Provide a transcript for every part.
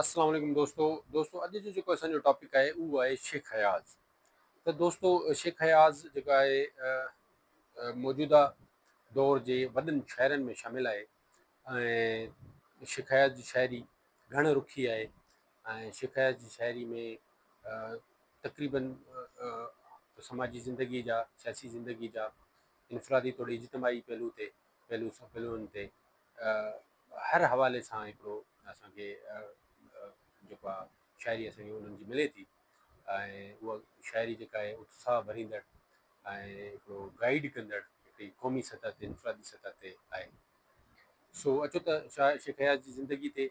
السلام عليڪم دوستو دوستو اڄ جو جيڪو اسان جو ٽاپڪ آهي اهو آهي شيخ اياز ته دوستو شيخ اياز جيڪو آهي موجوده دور جي وڏن شاعرن ۾ شامل آهي ۽ شيخ اياز جي شاعري گهڻ رخي آهي ۽ شيخ اياز جي شاعري ۾ تقريبن سماجي زندگي جا سياسي زندگي جا انفرادي توڙي اجتماعي پهلو تي پهلو پهلوئن تي هر حوالي سان هڪڙو اسان کي جيڪو آهي شاعري اسان کي انهن جي ملي ٿي ۽ اها شاعري جيڪا آهي اتساهه ڀريندڙ ۽ هڪڙو گائيڊ ڪندڙ هڪڙي قومي سطح تي انفرادي سطح تي آهي. سو اچو ته شاهه شيخ اياز جي زندگي تي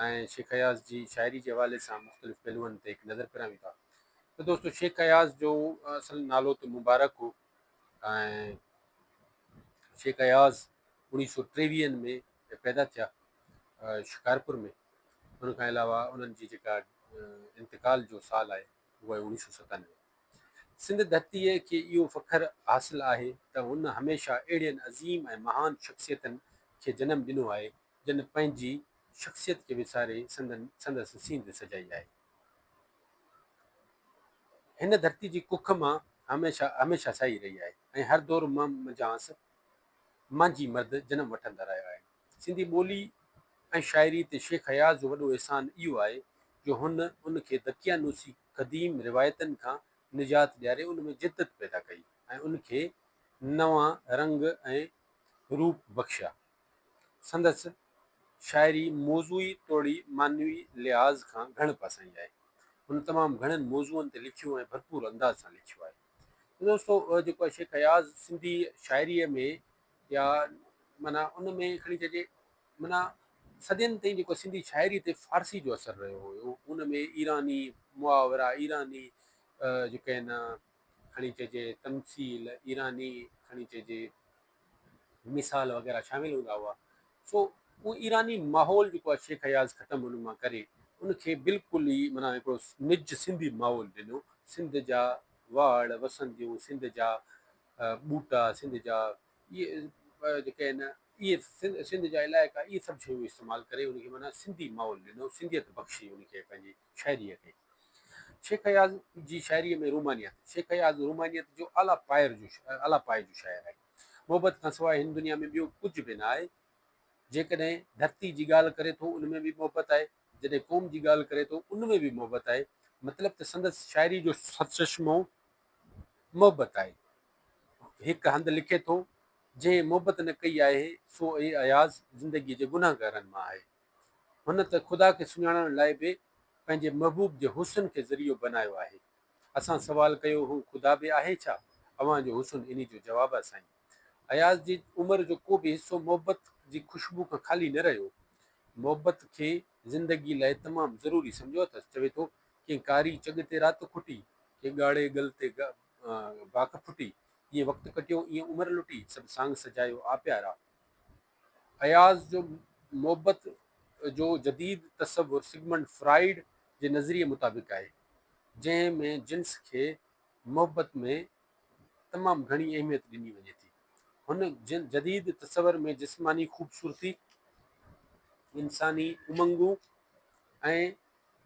۽ شيخ اياز جي شاعري جي حوالي سان مختلف پهلوئن تي هڪ نظر ڦيرايون ٿا ته دوستو شيخ اياز جو اصل نالو ته مبارڪ هو ۽ شيخ اياز اوڻيهه سو ٽيويهن ۾ پيدا ٿيا شڪارپور ۾ ان کان علاوه انهن جي جيڪا انتقال جو سال آهي اهو آهي 1997. سنڌ ڌرتيء کي اهو فخر حاصل آهي ته هن هميشه اهڙين عظيم ۽ مهان شخصيتن کي جنم ڏنو آهي جن پنهنجي شخصيت کي وساري سندن سندس سينڌ سجائي آهي. هن ڌرتي جي ڪک مان هميشه هميشه سائي رهي آهي ۽ هر دور مان منجهانس مانجهي مرد جنم وٺندا رهيا آهن. سنڌي ٻولي ۽ شاعري تي شيخ اياز جو وڏو احسان اهو آهي جو هن ان کي دقيانوسي قديم روايتن کان نجات ڏياري ان ۾ جدت پيدا ڪئي ۽ ان کي نوان رنگ ۽ روپ بخشيا. سندس شاعري موضوعي توڙي معنوي لحاظ کان گهڻ پاسائين آهي. هن تمام گهڻن موضوعن تي لکيو ۽ ڀرپور انداز سان لکيو آهي. دوستو جيڪو آهي شيخ اياز سنڌي شاعريء ۾ يا معنيٰ ان ۾ کڻي چئجي معنيٰ صدين تائين جيڪو سنڌي شاعريء تي فارسي جو اثر رهيو هيو ان ۾ ايراني محاورا ايراني جيڪي آهن کڻي چئجي تمثيل ايراني کڻي چئجي مثال وغيره شامل هوندا هئا سو اهو ايراني ماحول جيڪو آهي شيخ اياز ختم ان مان ڪري ان کي بلڪل ئي معنيٰ هڪڙو نج سنڌي ماحول ڏنو سنڌ جا واڙ وسنديون سنڌ جا ٻوٽا سنڌ جا اهي جيڪي آهن اهي سنڌ جا علائقا اهي سڀ شيون استعمال ڪري ان کي معنيٰ سنڌي ماحول ڏنو سنڌيت بخشي ان کي پنهنجي شاعريء کي. شيخ اياز جي شاعريء ۾ رومانيت، شيخ اياز رومانيت جو اعليٰ پائر جو اعليٰ پائي جو شاعر آهي. محبت کان سواء هن دنيا ۾ ٻيو ڪجهه به نه آهي. جيڪڏهن ڌرتي جي ڳالهه ڪري ٿو ان ۾ به محبت آهي، جڏهن قوم جي ڳالهه ڪري ٿو ان ۾ به محبت آهي. مطلب ته سندس شاعري جو سرچشمو محبت آهي. هڪ هنڌ لکي ٿو، جنهن محبت نه ڪئي آهي سو اي اياز زندگيء جي گنهگارن مان آهي. هن ته خدا کي سڃاڻڻ لاء به پنهنجي محبوب جي حسن کي ذريعو بنايو آهي. اسان سوال ڪيو هو خدا به آهي ڇا؟ اوهان جو حسن انهي جو جواب آ سائين. اياز جي عمر جو ڪو به حصو محبت جي خوشبو کان خالي نه رهيو. محبت کي زندگي لاء تمام ضروري سمجهيو اٿس. چوي ٿو، ڪنهن ڪاري چڳ تي رات کٽي، ڪنهن ڳاڙهي ڳل تي باک ڦٽي، جيئن وقت ڪٽيو ايئن عمر لٽي، سڀ سانگ سجايو آ پيارا. اياز جو محبت جو جديد تصور سگمنڊ فرائيڊ جي نظريي مطابق آهي، جنهن ۾ جنس کي محبت ۾ تمام گهڻي اهميت ڏني وڃي ٿي. هن جديد تصور ۾ جسماني خوبصورتي، انساني امنگون ۽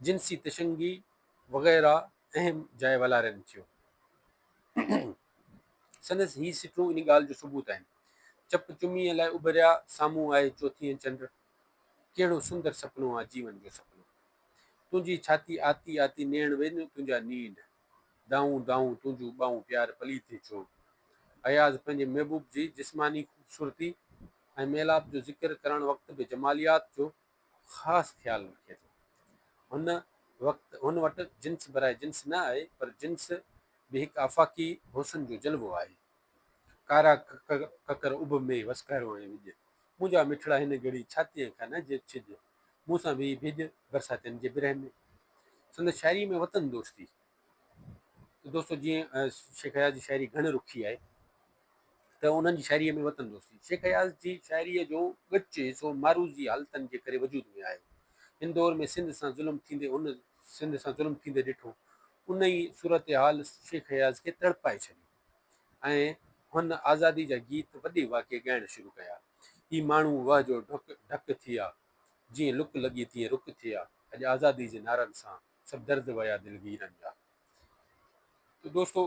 جنسي تشنگي وغيره اهم جاء والارين ٿيون. سندس هي سٽون ان ڳالهه جو ثبوت آهن. چپ چميء لاء اڀريا، سامهون آهي چوٿينء چنڊ. ڪهڙو سندر سپنو آ جيون جو سپنو. تنهنجي ڇاتي آتي آتي نيڻ وين تنهنجا نينڍ. دانهون دانهون تنهنجون ٻانهون پيار پلي ٿي ڇو. اياز پنهنجي محبوب جي جسماني خوبصورتي ۽ ميلاپ جو ذڪر ڪرڻ وقت به جماليات جو خاص خيال رکي ٿو. هن وقت هن وٽ جنس براء جنس نه آهي پر جنس به هڪ آفاقي حسن جو جلوو آهي. ڪارا ڪڪر اڀ ۾ وسڪارو ۽ وڄ. منهنجا مٺڙا هن گهڙي ڇاتيء کان نه ڇڄ. مون سان ويهي ڀيڄ برساتين جي برهه ۾. سندس شاعريء ۾ وطن دوستي ته دوستو جيئن شيخ اياز جي شاعري گهڻ رخي آهي ته انهن جي شاعريء ۾ وطن دوستي شيخ اياز جي شاعريء جو ڳچ حصو معروضي حالتن جي ڪري وجود ۾ آيو. هن دور ۾ سنڌ سان ظلم ٿيندي هن سنڌ سان ظلم ٿيندي ڏٺو. ان ئي صورتحال شيخ اياز کي تڙپائي ڇڏيو. ۽ هن آزادي جا گيت وڏي واڪي ڳائڻ شروع ڪيا. هي ماڻهو وهه جو ڍڪ ڍڪ ٿيا، جيئن لڪ لڳي تيئن رڪ ٿيا. اڄ آزادي جي نعرن سان سڀ درد ويا دلگيرن جا. ته دوستو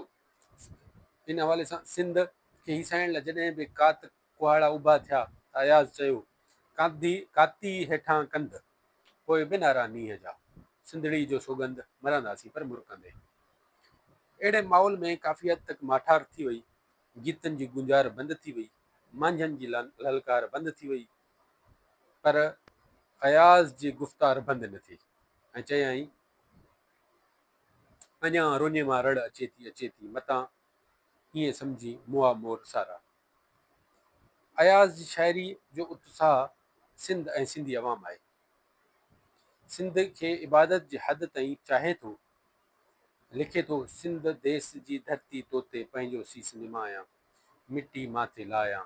ان حوالي سان سنڌ کي هيسائڻ لاء جڏهن به ڪات ڪهاڙا اڀا ٿيا ته اياز چيو، ڪانڌي ڪاتي هيٺان ڪنڌ، پوء به نعرا نينهن جا، سنڌڙي جو سوڳنڌ، مرنداسين پر مرڪندي. اهڙي ماحول ۾ ڪافي حد تڪ ماٺار ٿي وئي، گيتن جي گونجار بند ٿي وئي، مانجهن جي للڪار بند ٿي وئي، پر اياز جي گفتار بند نه ٿي ۽ چيائين، اڃا روڃي مان رڙ اچي ٿي اچي ٿي، متان ائين سمجهين مئا مور سارا. اياز جي شاعريء جو اتساهه سنڌ ۽ سنڌي عوام آهي. سنڌ کي عبادت جي حد تائين چاهي ٿو. لکي ٿو، سنڌ ديس جي ڌرتي توتي پنهنجو سيس نمايان، مٽي ماٿي لايان.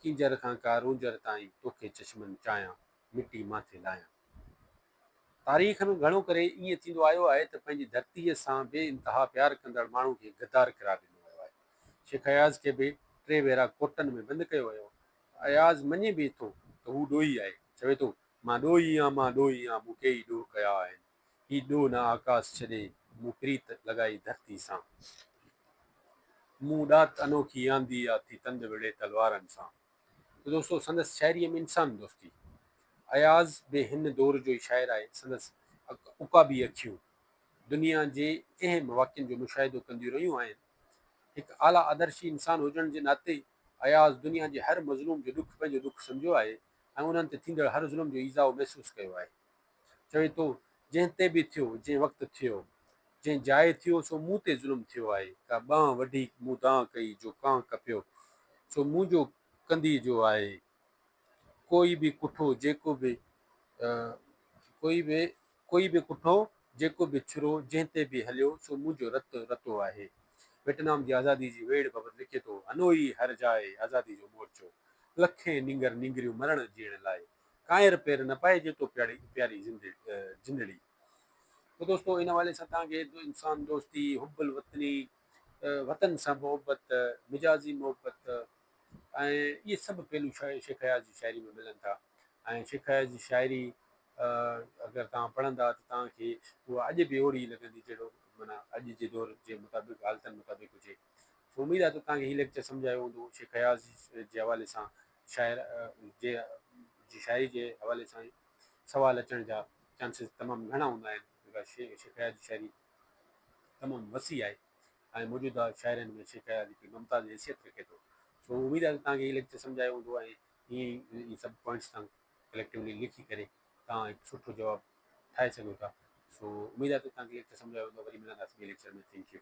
ڪينجهر کان ڪارونجهر تائين توکي چشمن چايان، مٽي ماٿي لايان. تاريخ ۾ گهڻو ڪري ائين ٿيندو آيو آهي ته پنهنجي ڌرتيء سان بي انتها پيار ڪندڙ ماڻهو کي غدار قرار ڏنو ويو آهي. شيخ اياز کي به ٽي ڀيرا ڪورٽن ۾ بند ڪيو ويو. اياز مڃي به ٿو ته هو ڏوهي آهي. چوي ٿو، مان ڏوهي آن، مان ڏوهي آن، مون ڪيئي ڏوهه ڪيا آهن. هي ڏوهه نه آڪاس ڇڏي، مون پريت لڳائي ڌرتي سان. مون ڏات انوکي آندي آ، ٿي تند وڙهي تلوارن سان. ته دوستو سندس شاعريء ۾ انسان دوستي. اياز به هن دور جو ئي شاعر آهي. سندس عقابي اکيون دنيا جي اهم واقعن جو مشاهدو ڪنديون رهيون آهن. هڪ اعليٰ آدرشي انسان هجڻ جي ناتي اياز دنيا جي هر مظلوم جو ڏک پنهنجو ڏک سمجهيو آهي ۽ انهن تي ٿيندڙ هر ظلم جو ايذاء محسوس ڪيو آهي. چوي ٿو، جنهن تي به ٿيو، جنهن وقت ٿيو، جنهن جاء ٿيو، سو مون تي ظلم ٿيو آهي. ڪا ٻانهن وڍي مون دانهن ڪئي، جو ڪانهه ڪپيو، سو منهنجو ڪنڌيء جو آهي. ڪوئي به ڪٺو جيڪو به ڪوئي به ڪوئي به ڪٺو جيڪو به ڇرو جنهن تي به هليو، سو منهنجو رت رتو آهي. ويٽنام جي آزادي جي ويڙهه بابت لکي ٿو، هنوئي هر جاء آزادي جو مورچو، لکين نينگر نينگريون مرڻ جيئڻ لاء. ڪانئر پير نه پائجي تو پياري پياري جندڙي. تو دوستو ان حوالي سان توهان کي انسان دوستي، حب الوطني، وطن سان محبت، مجازي محبت ۽ اهي سڀ پهلو شيخ اياز جي شاعري ۾ ملن ٿا ۽ شيخ اياز جي شاعري اگر توهان پڙهندا ته توهان کي اها اڄ به اوڙي ئي لڳندي جهڙو معنيٰ اڄ جي دور جي مطابق حالتن مطابق هجي. سو اميد آهي ته توهان کي هي ليڪچر سمجهه آيو هوندو شيخ اياز جي حوالي سان شاعر جي جي شاعري جي حوالي سان سوال اچڻ جا چانسز تمام گهڻا هوندا آهن جيڪا شيخ اياز جي شاعري تمام وسيع آهي ۽ موجوده شاعرن ۾ شيخ اياز هڪ ممتاز حيثيت رکي ٿو سو اميد آهي ته توهان کي هي ليڪچر سمجهه آيو هوندو ۽ ائين ئي هي سڀ پوائنٽس توهان ڪليڪٽيولي لکي ڪري توهان هڪ سٺو جواب ٺاهي سگهو ٿا سو اميد آهي ته توهان کي ليڪچر سمجهه آيو هوندو وري ملنداسين ٻئي ليڪچر ۾ thank you.